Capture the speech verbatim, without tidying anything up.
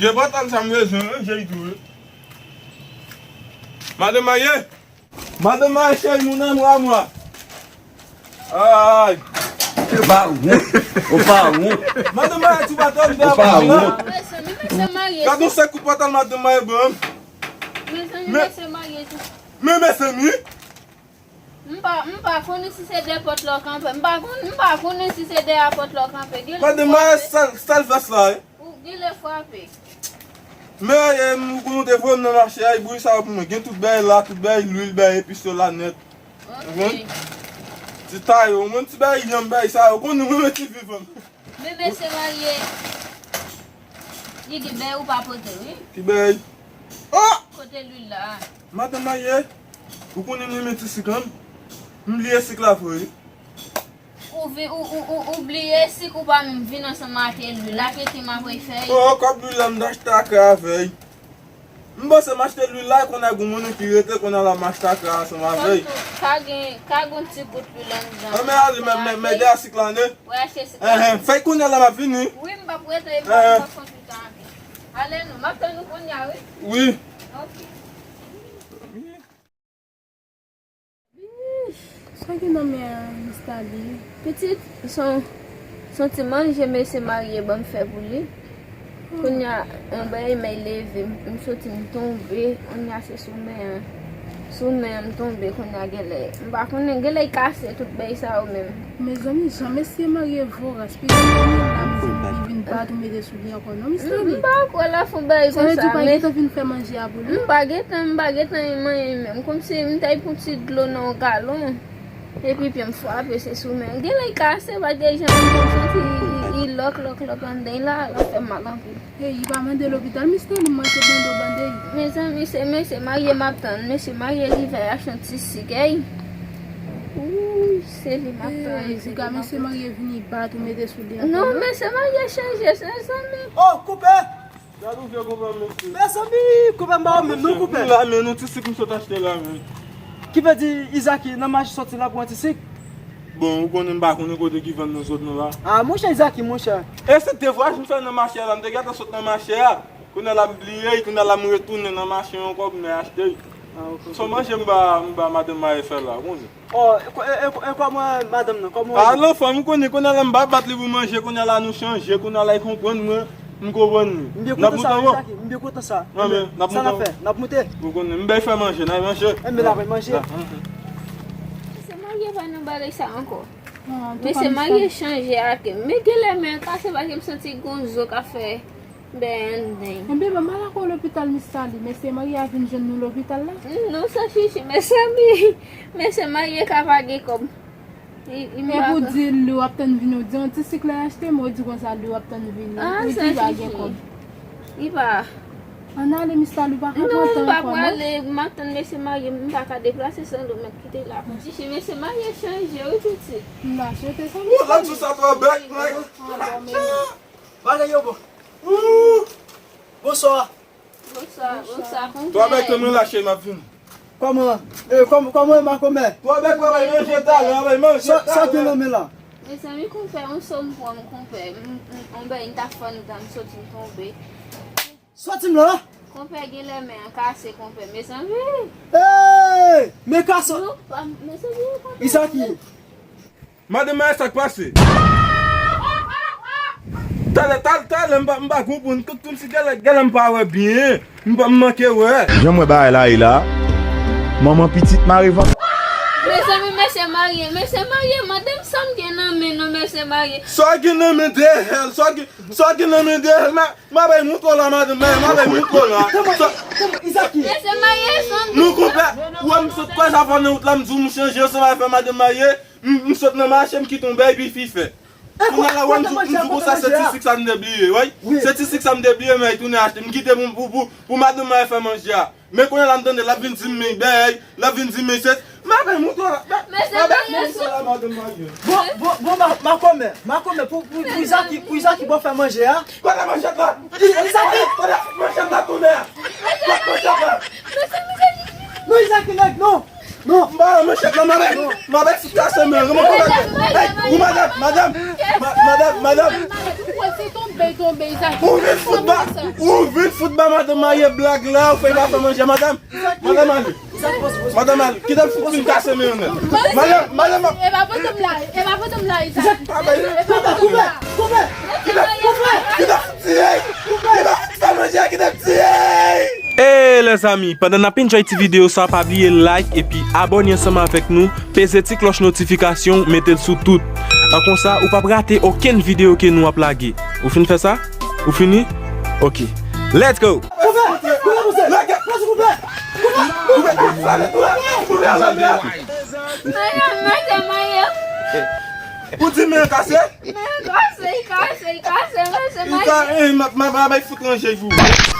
Gen pòtay sa m bezwen, wi, jèy tou, wi. Madan Maye! Madan Maye cheri, mon amour à moi. Ay! Ou pa wont. Ou pa wont. Madan Maye, ti pòtay m te ap la. Ou pa wont. Mezanmi, mesye marye. Gade yon sèl kout pòtay Madan Maye ban m. Mezanmi, mesye marye tou. Men mezanmi. M pa, m pa konnen si se dèyè pòt la w kanpe. M pa konn, m pa konnen si se dèyè pòt la w kanpe. Madan Maye, sal, sal vès la, wi. Ou genlè frape. Men, e, m, ou konn ou te voye m nan mache a, e bouyi sa yo pou mwen. Gen tout bagay la, tout bagay lwil, bagay epis yo la nèt. Ok. Ou konprann? Ti tayo, mwen ti bagay yanm, bagay sa yo, ou konn mwen meti vivan. Men mesye marye, li gen bagay ou pa pote, wi. Ki bagay? Oh! Kote lwil la? Madan Maye, ou konnen m renmen ti sik an. M bliye sik la vre, wi. Ou vi-, ou, ou, ou, ou bliye sik ou pa menm vin ansanm ak lwil la, ke ki m ap fè? Oh, kòb lwil la m t achte akra avè l. M panse m achte lwil la, kounye a gon moun ki rete, kounye a la m achte akra ansanm avè l. Ka gen, ka gon ti gout lwil anndan. An men ale, men, men, men dèyè sik la, ne? Ou achte sik la? Enhen, fè kounye a la m ap vini. Wi, m p ap rete, m p ap, m p ap pran tout tan avè. Ale non, m ap tann ou kounye a, wi. Wi. Ok. Sa gen nan men an, Mista Lee? Pitit, se yon, se yon ti manje mesye marye ban m fè pou li. Kounye a, yon bagay men leve m, m soti m tonbe, kounye a se sou men an. Sou men an m tonbe, kounye a genlè. M pa konnen, genlè l kase tout bagay sa yo menm. Mezanmi, jan mesye marye voras, pitit mwen la, mezanmi, li vin bat ou mete sou li ankò non, Mista Lee. M pa kwè l ap fè yon bagay konsa, men. Sa vle di ou pa gentan fin fè manje a pou li? M pa gentan, m pa gentan manyen menm. Kòmsi m t al pran ti dlo nan yon galon. Epi pye m frape, se sou men. Genlè l kase, paske jan m santi li, li lòk, lòk, lòk anndan la, l ap fè m mal anpil. Hey, li pa mande lopital, Mista Lee, m manke bande w bande. Mezanmi, se mesye marye m ap tann. Mesye marye rive achte yon ti sik, hey. Wouy, se li m ap tann, se li m ap tann. Hey, mesye marye vini bat ou mete sou li ankò non, non? Mesye marye chanje, se zanmi. Oh, koupe! Gad yon vye konpè mesye. Mezanmi, konpè m pa wè menm non konpè. Nou la men, nou ti sik m sot achte la men. Ki vle di Izaki nan mache sòti la pou yon ti sik? Bon, ou konnen m pa konnen kote ki vann nou sot nou la. Ah, monchè Izaki, monchè. E se de vwayaj m fè nan mache a la, m te gentan sot nan mache a. Kounye a la m bliye, kounye a la m retounen nan mache ankò pou m al achte. Ah, ok. Se yon manje m ba, m ba madanm Maye fè la, ou konnen. Oh, e, e, e, e kòman madanm nan? Kòman w ye? Alò, fanm, ou konnen, kounye a la m pa bat li pou manje, kounye a la nou chanje, kounye a la l konprann mwen, m konprann li. M byen kontan sa, Izaki, m byen kontan sa. Anben, n ap moute. Sa n ap fè? N ap moute? Ou konnen, m bay fè manje, n al manje. Enben, n al manje. Mesye marye pa nan bagay sa ankò. Mesye marye chanje ak, men genlè men kase paske m santi gon zo k ap fè. Benden. Enben, m al ak ou lopital, Mista Lee. Mesye marye a vin jwenn nou lopital la. Non, sa chichi, mezanmi. Mesye marye ka pa gen kòb. Li, li pa. Epi w di li w ap tann vini, w di yon ti sik la achte, men w di konsa li w ap tann vini. Ah, ou di pa gen kòb. Li pa. Ann ale, Mista Lee, ou pa ka pran tan ankò non. Non, m pa prale, m ap tann mesye marye, m pa ka deplase san dlo, m ap kite la. Chichi, mesye marye chanje, wi, pitit. M pa swete sa. Ou la sou sa twa bèk, mwen. Bagay yo bon. Ooh! Bonswa. Bonswa, bonswa, konpè. Twa bèk, tann mwen la, cheri, m ap vini. Kòman? Eh, kòm-, kòman e makomè? Twa bèk, twa bèk, manje talè, bay manje talè. Sa, sa gen nan men la? Mezanmi, konpè, yon so m pran, konpè. M, m, yon bèy, m ta fann dan, m soti, m tonbe. Soti m la? Konpè, genlè men an kase, konpè, mezanmi. Hey! Men kase. Non, pa, mezanmi, konpè. Izaki. Madanm Maye, sa k pase? Talè, talè, talè, m pa, m pa konprann. Kòmsi genlè, genlè m pa wè byen. M pa, m manke wè. Jan m wè bagay la ye la, manman pitit mare vant. Mezanmi, mesye marye, mesye marye, mande m sa m gen nan men non, mesye marye. Sa w gen nan men dèyè l, sa w gen, sa w gen nan men dèyè l, ma, ma bay mouton la, madanm Maye, ma bay mouton la. Sa, Izaki. Mesye marye, son. Non, konpè, ou wè m sot kwè sa fò nan wout la, m di w m chanje, sa m al fè madanm Maye. M, m sot nan mache, m kite yon bèy, epi fi fè. Kounye a la, wè, m di w konsa, se ti sik sa m te bliye, wi. Se ti sik sa m te bliye, men li tounen achte. M kite pou, pou, pou, pou madanm Maye fè manje a. Men kounye a la, m tande, l ap vin di m, men bèy, l ap vin di m, men se, m ap mouton la, m ap mouton la, madanm Maye. Bon, bon, bon, ma, makomè, makomè, pou, pou, pou Izaki, pou Izaki, bon, fè manje a. Kote manchèt la? Izaki! Kote manchèt la, tounen a? Kote manchèt la? Non, Izaki, nèg, non! Non! M pa nan manchèt la, m avèk, m avèk ti kase men, remonte bagay. Hey, ou madanm, madanm, ma-, madanm, madanm. Mwen se tonbe, tonbe, Izak. Ou vin fout ba, ou vin fout ba madanm marye blag la, ou fè pa fè manje, madanm. Madanm ale. Madanm ale. Kite m fout vin kase men yon nèt. Madanm, madanm. E pa pote m la, e pa pote m la, Izak. Koupe, koupe, koupe. Kite m fout tiye. Kite m fout fè manje, kite m tiye. E lèzanmi, pandan n ap enjoy ti videyo sa, pa bliye like epi abòne ansanm avèk nou, peze ti klòch notifikasyon, mete l sou tout. An konsa, ou p ap rate okenn videyo ke nou ap lage. Ou fin fè sa? Ou fini? Ok. Let's go! Ou di men kase? Men kase, kase, kase, kase, kase. Ou ka, eh, ma, ma, ma, ma, fout ranje pou ou.